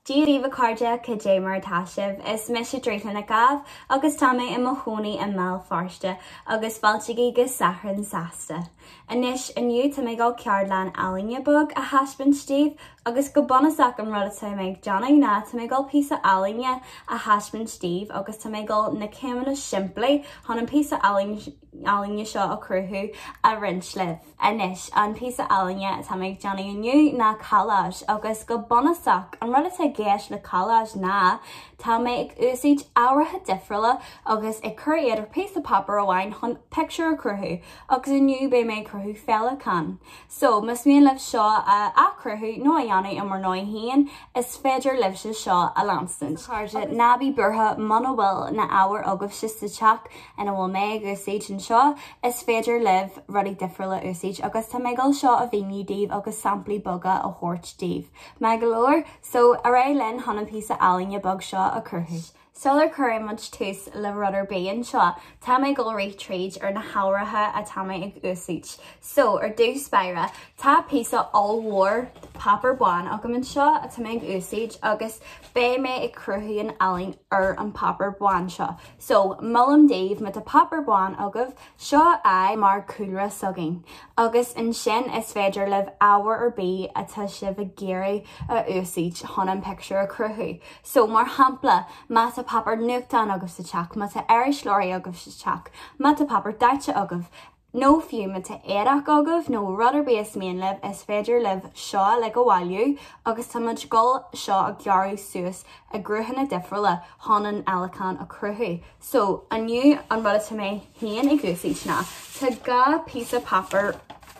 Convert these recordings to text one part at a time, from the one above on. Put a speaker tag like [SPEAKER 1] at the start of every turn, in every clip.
[SPEAKER 1] Dia daoibh a chairde, cad é mar atá sibh? Is mise Draoithlinn Nic Ádhaimh agus tá mé i mo chónaí i mBéal Feirste agus fáilte go Satharn Sásta. Anois, inniu tá mé ag dul ceardlann ealaíne beag a thaispeáint daoibh agus go bunúsach an rud atá mé ag déanamh ná tá mé ag dul píosa ealaíne a thaispeáint daoibh agus tá mé ag dul na céimeanna simplí chun an píosa ealaíne seo a chruthú a roinnt libh. Anois, an píosa ealaíne atá mé ag déanamh inniu ná collage agus go bunúsach, an rud atá i gceist le collage ná tá mé ag úsaid ábhartha difriúla agus ag cur iad ar píosa páipéir amháin chun pictiúr a chruthú agus inniu beidh mé ag cruthú féileacán. So, más mian libh seo a athchruthú nó a dhéanamh i bhur ndóigh féin, is féidir libhse seo a leanstaint. A chairde, ná bí buartha muna bhfuil na ábhair agaibhse sa teach ina bhfuil mé ag úsaid anseo, is féidir libh rudaí difriúla a úsaid agus tá mé ag dul seo a mhíniú daoibh agus samplaí beaga a thabhairt daoibh. Maith go leor? So, ar aghaidh linn chun an píosa ealaíne beag seo a chruthú. Sular cuireann muid tús le rud ar bith anseo, tá mé ag dul rith tríd ar na hábhartha atá mé ag úsaid. So, ar dtús báire, tá píosa ollmhór páipéar bán agam anseo atá mé ag úsaid agus beidh mé ag cruthú an ealaín ar an páipéar bán seo. So, molaim daoibh má tá páipéar bán agaibh, seo a fháil mar cúlra s'againn. Agus ansin is féidir libh ábhar ar bith atá sibh ag iarraidh a úsaid chun an pictiúr a chruthú. So, mar shampla, má tá páipéar nuachtáin agaibh sa teach, má tá irisleabhraí agaibh sa teach, má tá páipéar daite agaibh, nó fiú má tá éadach agaibh nó rud ar bith is mian libh, is féidir libh seo uilig a bhailiú agus tá muid ag dul seo a ghearradh suas i gcruthanna difriúla chun an fhéileacán a chruthú. So, inniu an rud atá mé féin ag úsaid ná, tá 2 píosa páipéar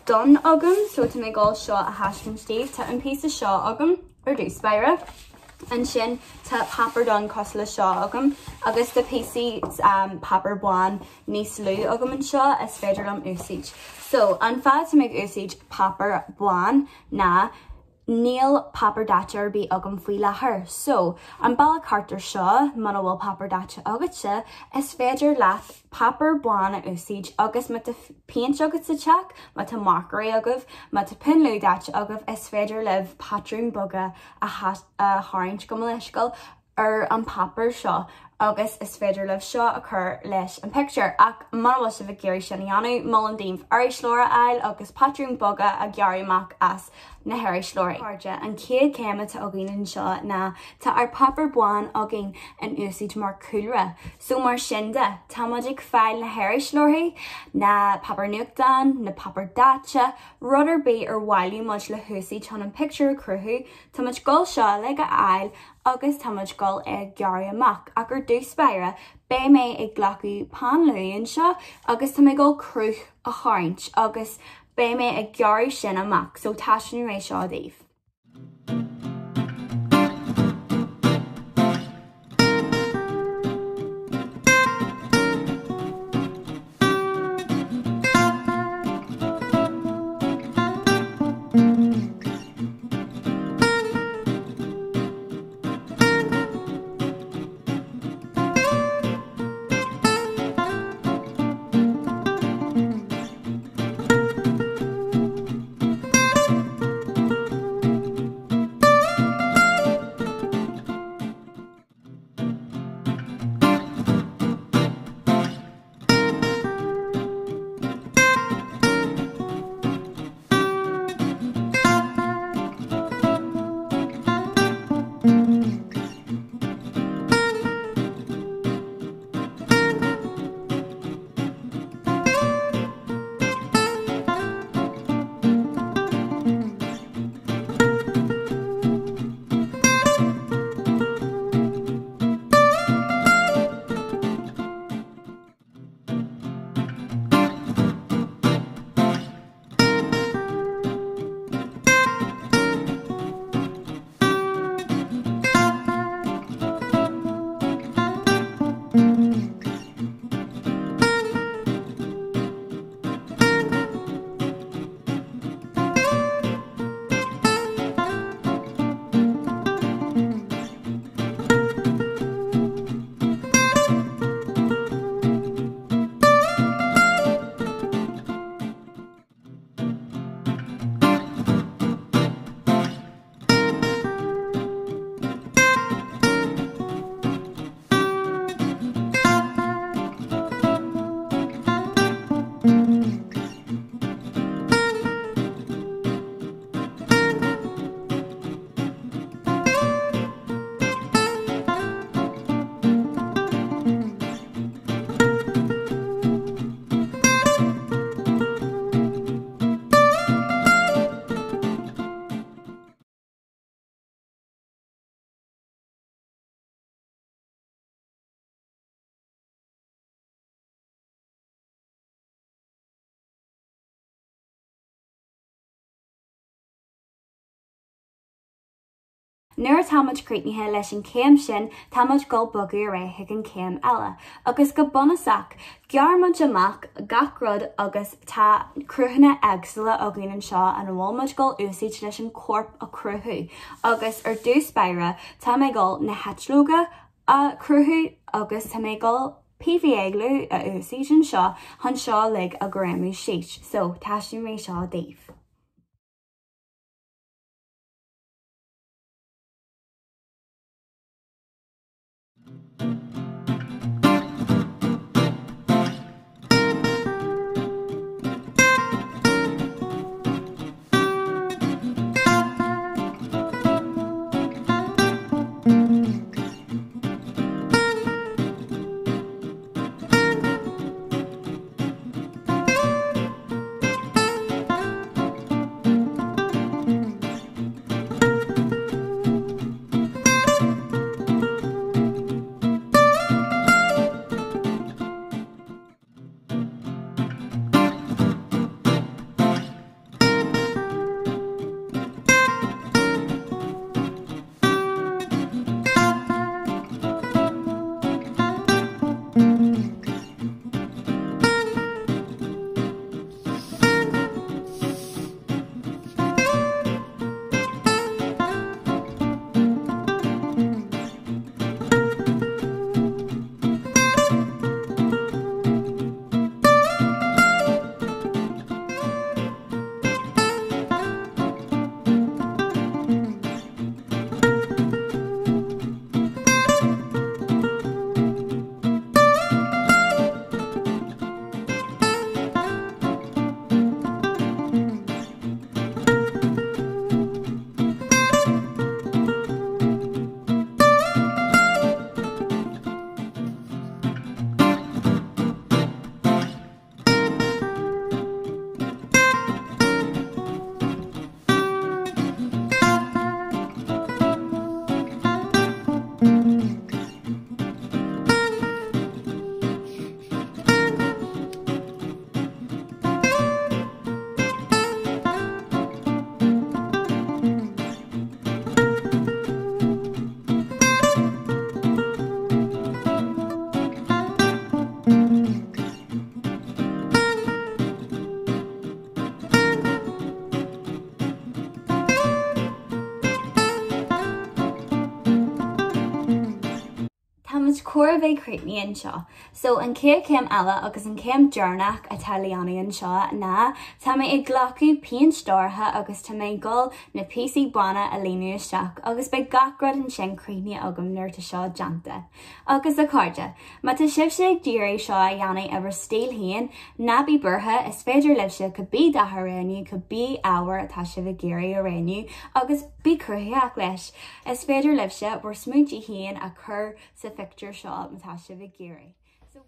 [SPEAKER 1] donn agam, so tá mé ag dul seo a thaispeáint daoibh, tá an píosa seo agam ar dtús báire. Ansin tá páipéar donn cosúil le seo agam agus tá píosaí páipéar bán níos lú agam anseo is féidir liom úsaid. So, an fáth atá mé ag úsaid páipéar bán ná níl páipéar daite ar bith agam faoi láthair. So, an bealach thart ar seo, muna bhfuil páipéar daite agatsa, is féidir leat páipéar bán a úsaid agus má tá péint agat sa teach, má tá marcóirí agaibh, má tá pionnlú daite agaibh, is féidir libh patrúin beaga a tharraingt gabh mo leithscéal ar an páipéar seo agus is féidir libh seo a chur leis an pictiúr. Ach muna bhfuil sibh ag iarraidh sin a dhéanamh, molaim daoibh irisleabhar a fháil agus patrún beaga a ghearradh amach as na hirisleabhair. Cairde, an chéad chéim atá againn anseo ná tá ár páipéar bán againn in úsaid mar chúlra. So mar sin de, tá muid ag fáil na hirisleabharthaí, na páipéar nuachtáin, na páipéar daite, rud ar bith ar bhailigh muid le húsaid chun an pictiúr a chruthú, tá muid ag dul seo uilig a fháil agus tá muid ag dul é a ghearradh amach. Ach ar dtús báire, beidh mé ag glacadh peann luaidhe anseo agus tá mé ag dul cruth a tharraingt agus beidh mé ag gearradh sin amach, so taispeánfaidh mé seo daoibh. Nuair atá muid críochnaithe leis an chéim sin, tá muid goil bogadh ar aghaidh chuig an chéim eile. Agus go bunúsach, gearr muid amach gach rud agus tá cruthanna éagsúla againn anseo ina bhfuil muid goil úsaid leis an corp a chruthú. Agus ar dtús báire, tá mé goil na heitleoga a chruthú agus tá mé goil PVA glue a úsaid anseo chun seo uilig a ghreamú síos. So, taispeánfaidh mé seo daoibh. Tá muid chóir a bheith críochnaithe anseo. So an chéad chéim eile agus an chéim deireanach atá le déanamh anseo ná tá mé ag glacadh péint dorcha agus tá mé ag dul na píosaí bána a líonadh isteach agus beidh gach rud ansin críochnaithe agam nuair atá seo déanta. Agus a chairde, má tá sibhse ag iarraidh seo a dhéanamh i bhur stíl féin, ná bí buartha, is féidir libhse cibé dath a roghnú, cibé ábhar atá sibh ag iarraidh a roghnú agus bí cruthaitheach leis. Is féidir libhse bhur smaointe féin a chur sa phictiúr seo má tá sibh ag iarraidh. So.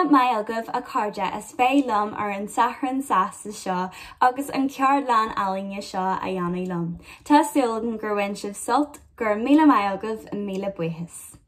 [SPEAKER 1] míle maith agaibh a chairde as bheith liom ar an Satharn Sásta seo agus an ceardlann ealaíne seo a dhéanamh liom. Tá súil agam gur bhain sibh sult, go raibh míle maith agaibh, míle buíochas.